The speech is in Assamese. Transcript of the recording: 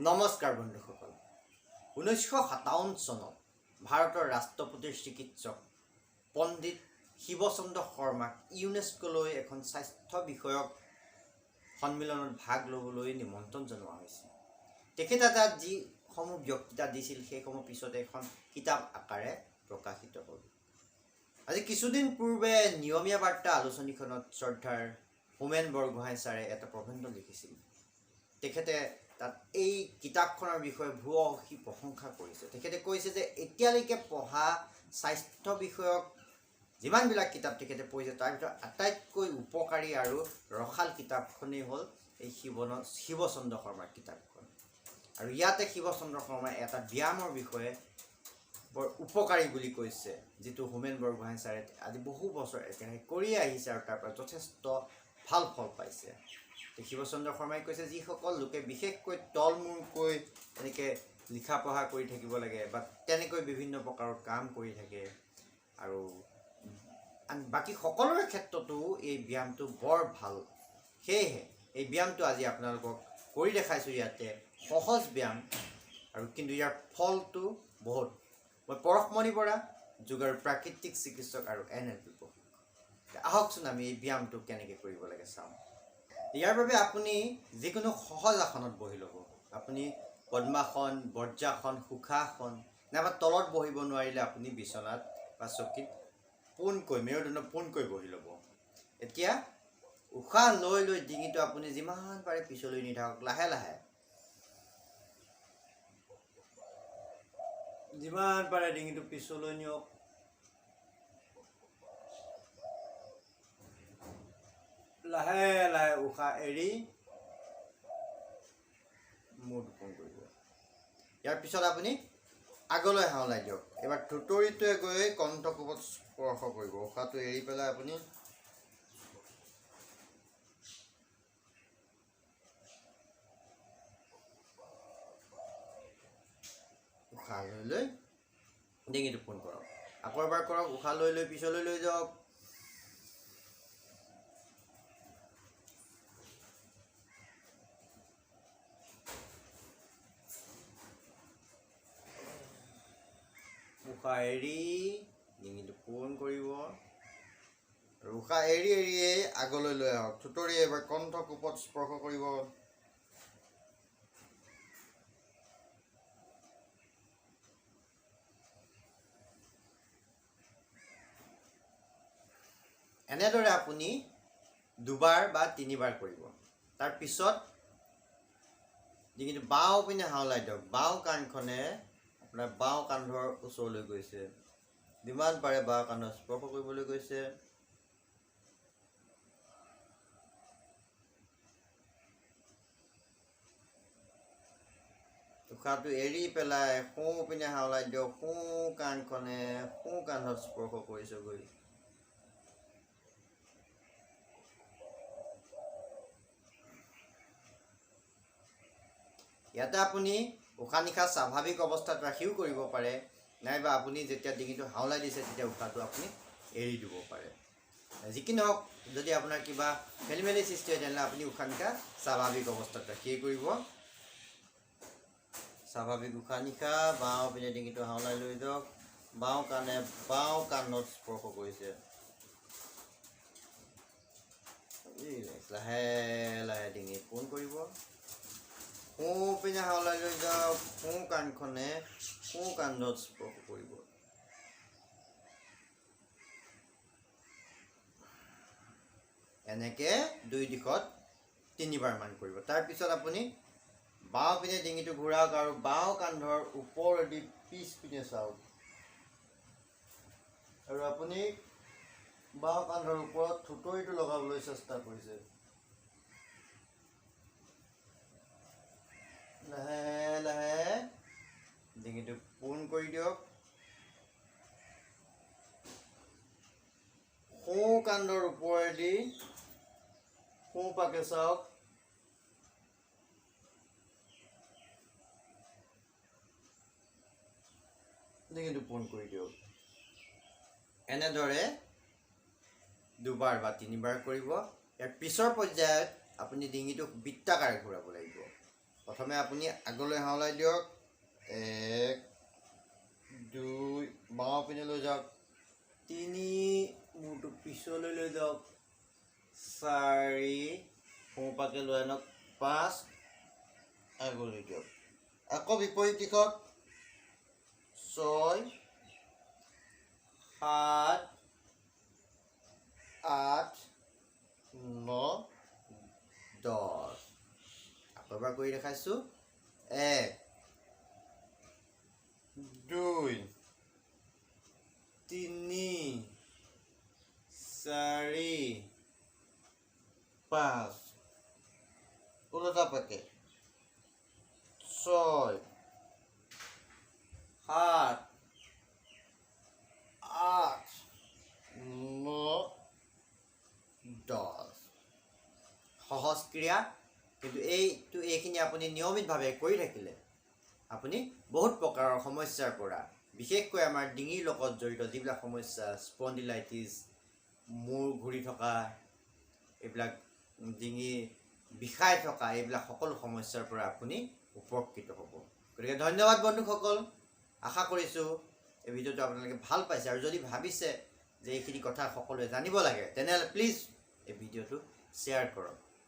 নমস্কাৰ বন্ধুসকল, 1957 চনত ভাৰতৰ ৰাষ্ট্ৰপতিৰ চিকিৎসক পণ্ডিত শিৱচন্দ্ৰ শৰ্মাক ইউনেস্কোলৈ এখন স্বাস্থ্য বিষয়ক সন্মিলনত ভাগ ল'বলৈ নিমন্ত্ৰণ জনোৱা হৈছিল। তেখেতে তাত যিসমূহ বক্তৃতা দিছিল, সেইসমূহ পিছত এখন কিতাপ আকাৰে প্ৰকাশিত হ'ল। আজি কিছুদিন পূৰ্বে নিয়মীয়া বাৰ্তা আলোচনীখনত শ্ৰদ্ধাৰ হোমেন বৰগোহাঁই ছাৰে এটা প্ৰবন্ধ লিখিছিল। তেখেতে তাত এই কিতাপখনৰ বিষয়ে ভূয়সী প্ৰশংসা কৰিছে। তেখেতে কৈছে যে এতিয়ালৈকে পঢ়া স্বাস্থ্য বিষয়ক যিমানবিলাক কিতাপ তেখেতে পঢ়িছে, তাৰ ভিতৰত আটাইতকৈ উপকাৰী আৰু ৰসাল কিতাপখনেই হ'ল এই শিৱচন্দ্ৰ শৰ্মাৰ কিতাপখন। আৰু ইয়াতে শিৱচন্দ্ৰ শৰ্মাই এটা ব্যায়ামৰ বিষয়ে বৰ উপকাৰী বুলি কৈছে, যিটো হোমেন বৰগোহাঁই ছাৰে আজি বহু বছৰ একেৰাহে কৰি আহিছে আৰু তাৰ পৰা যথেষ্ট ভাল ফল পাইছে। শিৱচন্দ্ৰ শৰ্মাই কৈছে, যিসকল লোকে বিশেষকৈ তলমূৰকৈ এনেকৈ লিখা পঢ়া কৰি থাকিব লাগে বা তেনেকৈ বিভিন্ন প্ৰকাৰৰ কাম কৰি থাকে আৰু বাকী সকলোৰে ক্ষেত্ৰতো এই ব্যায়ামটো বৰ ভাল। সেয়েহে এই ব্যায়ামটো আজি আপোনালোকক কৰি দেখাইছোঁ। ইয়াতে সহজ ব্যায়াম আৰু কিন্তু ইয়াৰ ফলটো বহুত। মই পৰশমণি বৰা, যোগ আৰু প্ৰাকৃতিক চিকিৎসক আৰু NLP প্ৰশিক্ষক। আহকচোন, আমি এই ব্যায়ামটো কেনেকৈ কৰিব লাগে চাওঁ। ইয়াৰ বাবে আপুনি যিকোনো সহজ আসনত বহি ল'ব। আপুনি পদ্মাসন, বজ্ৰাসন, সুখাসন নাইবা তলত বহিব নোৱাৰিলে আপুনি বিচনাত বা চকীত পোনকৈ, মেৰুদণ্ড পোনকৈ বহি ল'ব। এতিয়া উশাহ লৈ লৈ ডিঙিটো আপুনি যিমান পাৰে পিছলৈ নি থাকক। লাহে লাহে যিমান পাৰে ডিঙিটো পিছলৈ নিয়ক। লাহে লাহে উশাহ এৰি মূৰটো পোন কৰিব। ইয়াৰ পিছত আপুনি আগলৈ হাওলাই দিয়ক। এইবাৰ থুতৰিটোৱে গৈ কণ্ঠকোপত স্পৰ্শ কৰিব। উশাহটো এৰি পেলাই আপুনি উশাহ লৈ লৈ ডিঙিটো পোন কৰক। আকৌ এবাৰ কৰক। উশাহ লৈ লৈ পিছলৈ লৈ যাওক। উশাহ এৰি ডিঙিটো পোন কৰিব আৰু উশাহ এৰি এৰিয়েই আগলৈ লৈ আহক। থুতৰি এবাৰ কণ্ঠকোপত স্পৰ্শ কৰিব। এনেদৰে আপুনি দুবাৰ বা তিনিবাৰ কৰিব। তাৰপিছত ডিঙিটো বাওঁ পিনে হাওলাই দিয়ক। বাওঁ কাণখনে আপোনাৰ বাওঁ কান্ধৰ ওচৰলৈ গৈছে। যিমান পাৰে বাওঁ কান্ধ স্পৰ্শ কৰিবলৈ গৈছে। উশাহটো এৰি পেলাই সোঁ পিনে হাওলাই দিয়ক। সোঁ কাণখনে সোঁ কান্ধত স্পৰ্শ কৰিছেগৈ। ইয়াতে আপুনি উশাহ নিশাহ স্বাভাৱিক অৱস্থাত ৰাখিও কৰিব পাৰে, নাইবা আপুনি যেতিয়া ডিঙিটো হাওলাই দিছে, তেতিয়া উশাহটো আপুনি এৰি দিব পাৰে। যি কি নহওক, যদি আপোনাৰ কিবা খেলি মেলি সৃষ্টি হয়, তেনেহ'লে আপুনি উশাহ নিশাহ স্বাভাৱিক অৱস্থাত ৰাখিয়ে কৰিব। স্বাভাৱিক উশাহ নিশাহ। বাওঁ পিনে ডিঙিটো হাওলাই লৈ যাওক। বাওঁ কাণে বাওঁ কাণত স্পৰ্শ কৰিছে। লাহে লাহে ডিঙি পোন কৰিব। সোঁ পিনে হাওলাই লৈ যাওক। সোঁ কাণখনে সোঁ কান্ধত স্পৰ্শ কৰিব। এনেকৈ দুই দিশত তিনিবাৰমান কৰিব। তাৰপিছত আপুনি বাওঁ পিনে ডিঙিটো ঘূৰাওক আৰু বাওঁ কান্ধৰ ওপৰেদি পিছপিনে চাওক আৰু আপুনি বাওঁ কান্ধৰ ওপৰত থুতৰিটো লগাবলৈ চেষ্টা কৰিছে। লাহে লাহে ডিঙিটো পোন কৰি দিয়ক। সোঁ কান্ধৰ ওপৰেদি সোঁ পাকে চাওক। ডিঙিটো পোন কৰি দিয়ক। এনেদৰে দুবাৰ বা তিনিবাৰ কৰিব। ইয়াৰ পিছৰ পৰ্যায়ত আপুনি ডিঙিটো বৃত্তাকাৰে ঘূৰাব লাগিব। প্ৰথমে আপুনি আগলৈ হাওলাই দিয়ক, এক, দুই, বাওঁ পিনে লৈ যাওক, তিনি, মূৰটো পিছলৈ লৈ যাওক, চাৰি, সোঁপাকে লৈ আনক, পাঁচ, আগলৈ দিয়ক। আকৌ বিপৰীত দিশত ছয়, সাত, আঠ, ন, দহ। আকৌ এবাৰ কৰি দেখাইছোঁ। এক, দুই, তিনি, চাৰি, পাঁচ, ওলোটা পাকে ছয়, সাত, আঠ, ন, দহ। সহজ ক্ৰিয়া, কিন্তু এইখিনি আপুনি নিয়মিতভাৱে কৰি থাকিলে আপুনি বহুত প্ৰকাৰৰ সমস্যাৰ পৰা, বিশেষকৈ আমাৰ ডিঙিৰ লগত জড়িত যিবিলাক সমস্যা, স্পণ্ডিলাইটিছ, মূৰ ঘূৰি থকা, এইবিলাক ডিঙি বিষাই থকা, এইবিলাক সকলো সমস্যাৰ পৰা আপুনি উপকৃত হ'ব। গতিকে ধন্যবাদ বন্ধুসকল। আশা কৰিছোঁ এই ভিডিঅ'টো আপোনালোকে ভাল পাইছে আৰু যদি ভাবিছে যে এইখিনি কথা সকলোৱে জানিব লাগে, তেনেহ'লে প্লিজ এই ভিডিঅ'টো শ্বেয়াৰ কৰক।